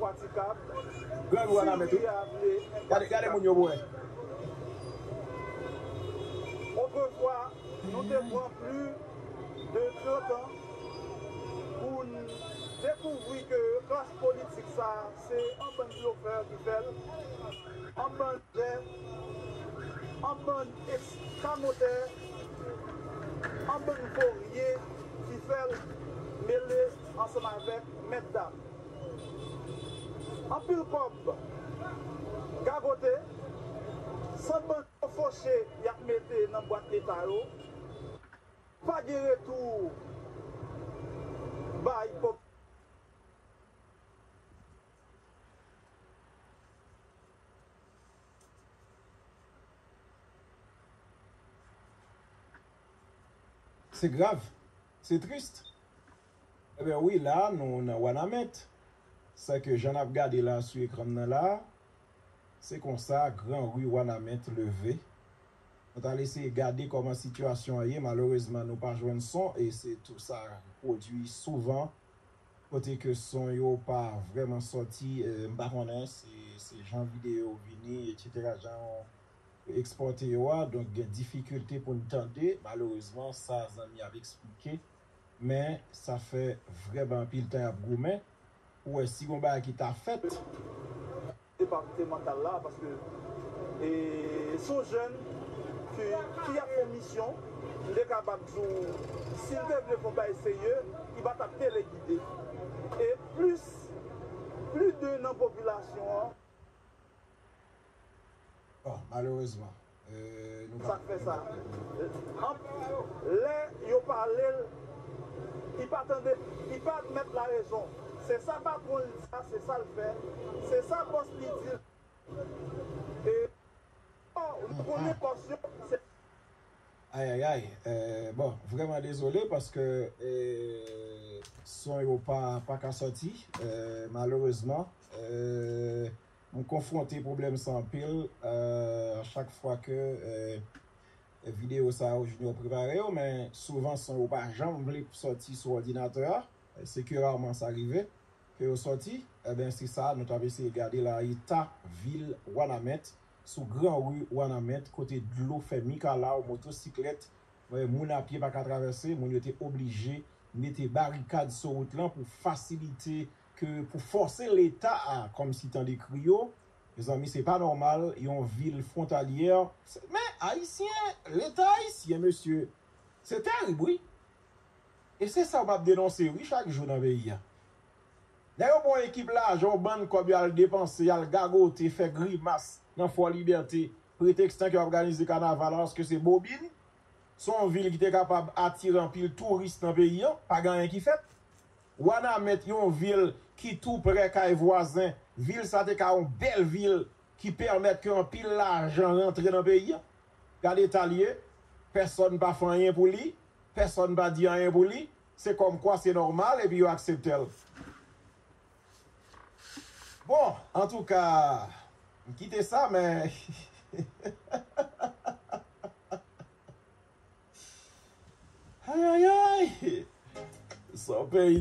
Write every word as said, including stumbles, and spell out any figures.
Enpatikab. Gran gouvernement, si wi. Gade, gade moun yo bwè. Otrefwa, nou te pran plis de trant an pou n dekouvri ke klas politik sa a, se yon bann blofè ki fè l, yon bann jè, yon bann eskamotè, yon bann voryen ki fè l mele ansanm avèk mèt dam. Anpil kòb gagote, san bann fòche y ap mete nan bwat leta yo, pa gen retou bay pòp. Se grav, se tris. Ebyen wi, la nou nan Wanament. Sa ke jan n ap gade la sou ekran m nan la, se konsa gran ri Wanament leve. Nou t al eseye gade kòman sitiyasyon an ye, malerezman nou pa jwenn son e se tou sa pwodui souvan. Kote ke son yo pa vrèman sòti, eh, m pa konnen, se, se jan videyo vini, etsetera, jan yo ekspòte yo a, donk gen difikilte pou n tande, malerezman, sa zanmi ap eksplike, men sa fè vrèman anpil tan y ap goumen, pou wè si gon bagay ki ta fèt. Depatmantal la, paske, e, se yon jèn ki, ki ap fè yon misyon, m te kapab di w, si l te vle fè yon bagay serye, li pa t ap telegide. E plis, plis de nan popilasyon an. Bon, malerezman, e, nou pa. Sa k fè sa? An, lè yo pale l, li pa tande, li pa admèt larezon. Se sa patwon l di a, se sa l fè. Se sa bòs li di l. E, oh, nou konnen bòs yo, se. Ayayay, eh, bon, vrèman dezole paske, eh, son yo pa, pa ka sòti, eh, malerezman. Eh, m konfwonte pwoblèm sa anpil, eh, a chak fwa ke, eh, videyo sa yo Junior prepare yo, men souvan son yo pa janm vle sòti sou òdinatè a. Se ke raman sa rive ke yo sòti. Ebyen, se sa nou t ap eseye gade la, eta vil Wanament, sou gran ri Wanament, kote dlo fè mikalaw, motosiklèt, eh, moun a pye pa ka travèse, moun yo te oblije mete barikad sou wout lan pou fasilite ke, pou fòse Leta a, kòmsi tande kri yo. Mezanmi, se pa nòmal, yon vil fwontalyè. Se, men, Ayisyen, Leta ayisyen, mesye, se terib, wi. E se sa m ap denonse, wi, chak jou nan peyi a. Nèg yo pran yon ekip lajan, yon bann kòb, y al depanse, y al gagote, fè grimas nan Fò Libète, pretekstan ke y ap òganize kanaval la, paske se Bobin. Se yon vil ki te kapab atire anpil touris nan peyi an, pa gen anyen ki fèt. Wanament, yon vil ki tou prè kay vwazen, vil sa te ka yon bèl vil ki pèmèt ke anpil lajan rantre nan peyi an. Gade eta l ye, pèsòn pa fè anyen pou li, pèsòn pa di anyen pou li, se kòmkwa se nòmal epi yo aksepte l. Bon, antouka, m kite sa, men ayayay! Sa yon peyi